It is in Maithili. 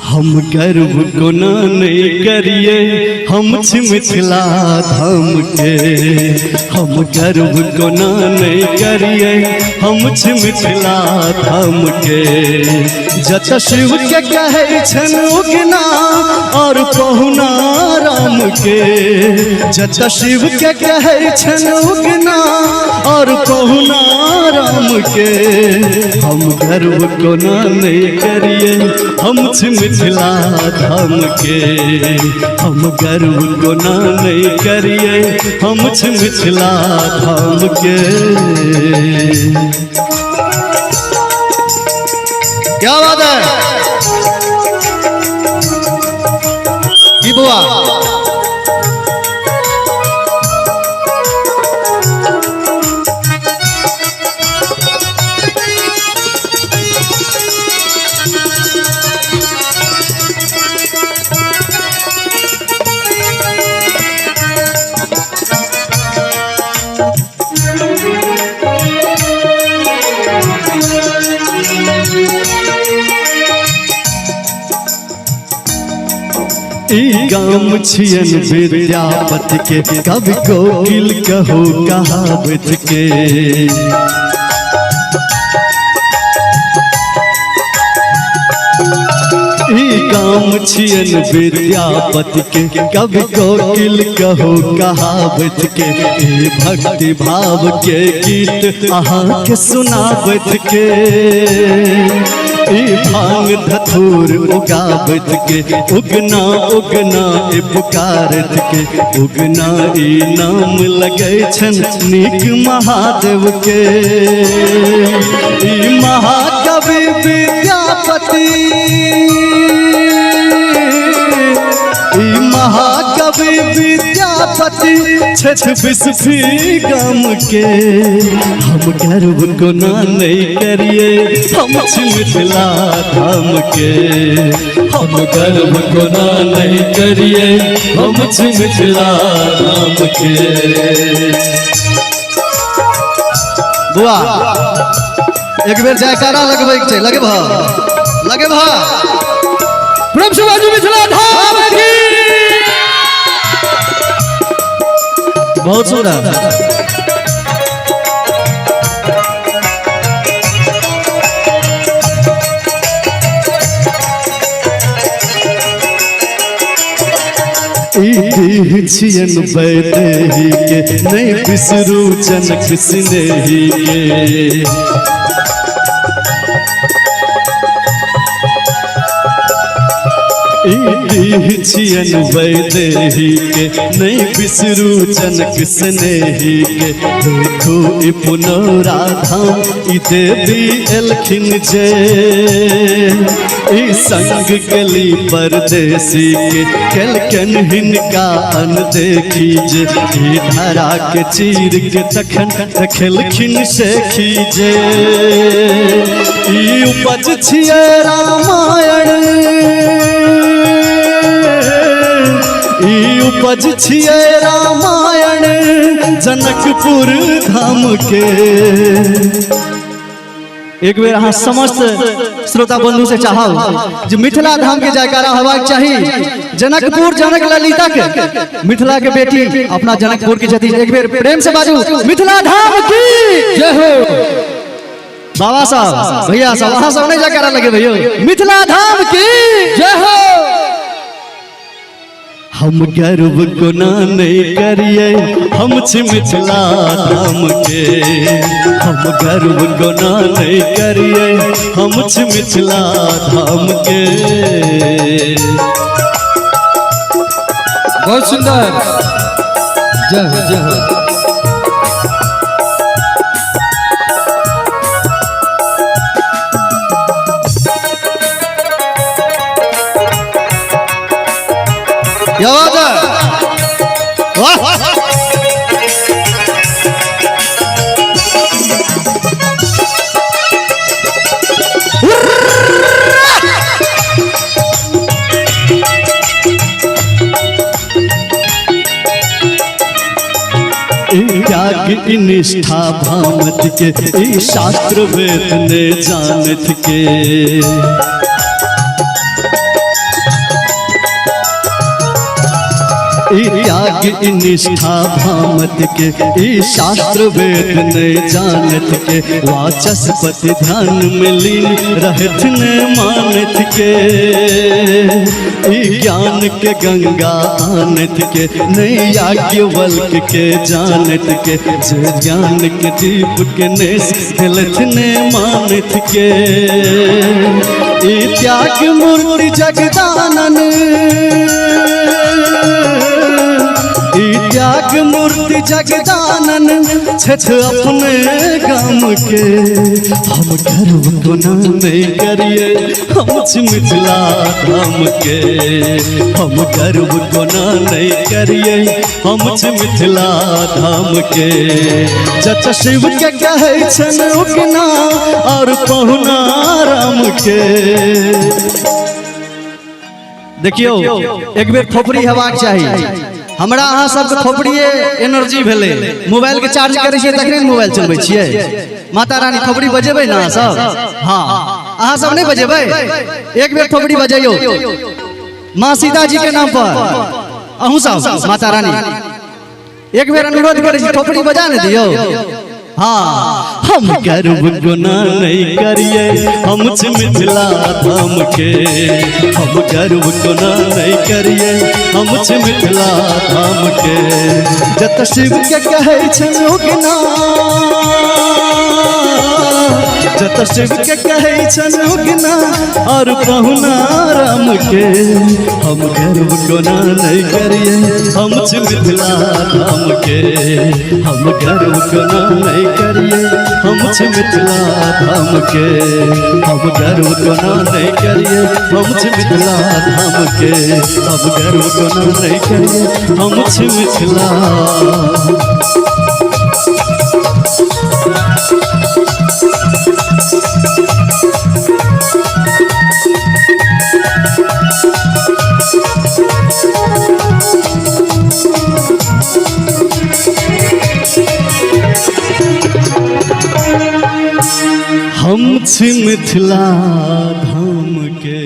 हम गर्व कोना नहीं करिए, हम छी मिथिला धाम के। हम गर्व कोना नहीं करिए, हम छी मिथिला धाम के। जत शिव के कहै छन उगना और पहुना राम के। जत शिव के कहै छन उगना और पहुना राम के। हम गर्व कोना नहीं करिए, हम छी मिथिला धाम के। हम गर्व कोना नहीं करिए, हम छी मिथिला धाम के। क्या बात है की बुआ। ई गाम छियन विद्यापति के, कवि कोकिल कहो कहावत के। ई गाम छियन विद्यापति के, कवि कोकिल कहो कहावत के। ई भक्ति भाव के गीत अहाँ के सुनावत के। ई भांग धतूर उगावत के, उगना उगना ए पुकारत के। उगना ई नाम लगै छन नीक महादेव के। ई महाकवि विद्यापति, ई महाकवि विद्यापति छथि बिस्फी गाम के। हम गर्व कोना नहीं करिए, हम छी मिथिला धाम के। हम गर्व कोना नहीं करिए, हम छी मिथिला धाम के। बुआ एक बेर जयकारा लगबै के छै, लगेबह लगेबह। प्रेम से बाजू मिथिला धाम की। बहुत सुंदर। ई देह छियन वैदेही के, नहीं बिसरू जनक स्नेही के। ई देह छियन वैदेही के, नहीं बिसरू जनक स्नेही के। देखो ई पुनौरा धाम, ई देवी एलखिन जे। ई संग गली परदेसी के, केलकन हिनका अनदेखी जे। ई धरा के चीर के तखन रखेलखिन सेखी जे। ई उपज छियै रामायण, ई उपज छियै रामायण जनकपुर धाम के। एक बेर अहाँ समस्त श्रोता बंधु से चाहब जे मिथिला धाम के जयकारा होबाक चाही। जनकपुर जनक ललिता के, मिथिला के बेटी अपना जनकपुर की छथि। एक बेर प्रेम से बाजू मिथिला धाम की जय हो। बाबा साहब भैया साहब अहाँ सब नहीं जयकारा लगे भैया। मिथिला धाम की जय हो। हम गर्व कोना नहीं करिए, हम छी मिथिला धाम के। हम गर्व कोना नहीं करिए, हम छी मिथिला धाम के। बहुत सुंदर। जय हो जय हो। क्या बात है, वाह। त्याग निष्ठा भामत के ई शास्त्र वेद ने जानत के। ई त्याग निष्ठा भामत के ई शास्त्र वेद ने जानत के वाचस्पति ध्यान में लीन रहत ने मानत के। ई ज्ञान के गंगा आनत के नहीं याज्ञवल्क्य के जानत के जे ज्ञान के दीप के नेस दिलत ने मानत के। ई त्याग मूर्ति जगदानन ई त्याग मूर्ति जगदानन छठ अपने गाम के। हम गर्व कोना नहीं करिए हम छी मिथिला धाम के। हम गर्व कोना नहीं करिए हम छी मिथिला धाम के। चचा शिव के कहै छन उगना और पहुना राम के। देखियो एक बेर थोपड़ी हेबाक चाही। हमरा अहाँ सबके थोपड़िए एनर्जी भेलै। मोबाइल के चार्ज करै छियै तखने ने मोबाइल चलबै छियै। माता रानी थोपड़ी बजेबै ने अहाँ सब? हाँ, अहाँ सब नहि बजेबै? एक बेर थोपड़ी बजैयौ माँ सीता जी के नाम पर। अहूँ सब माता रानी एक बेर अनुरोध करै छी थोपड़ी बजा ने दियौ। हाँ, हम गर्व गुना नहीं करिए हम छी मिथिला धाम के। हम गर्व गुना नहीं करिए हम छी मिथिला धाम के। जत शिव के कहै छन उगना जत शिव के कहै छन उगना और पहुना राम के। हम गर्व कोना नहीं करिए हम छी मिथिला धाम के। हम गर्व कोना नहीं करिए हम छी मिथिला धाम के। हम गर्व कोना नहीं करिए हम छी मिथिला धाम के। हम गर्व कोना नहीं करिए हम छी मिथिला। हम छी मिथिला धाम के।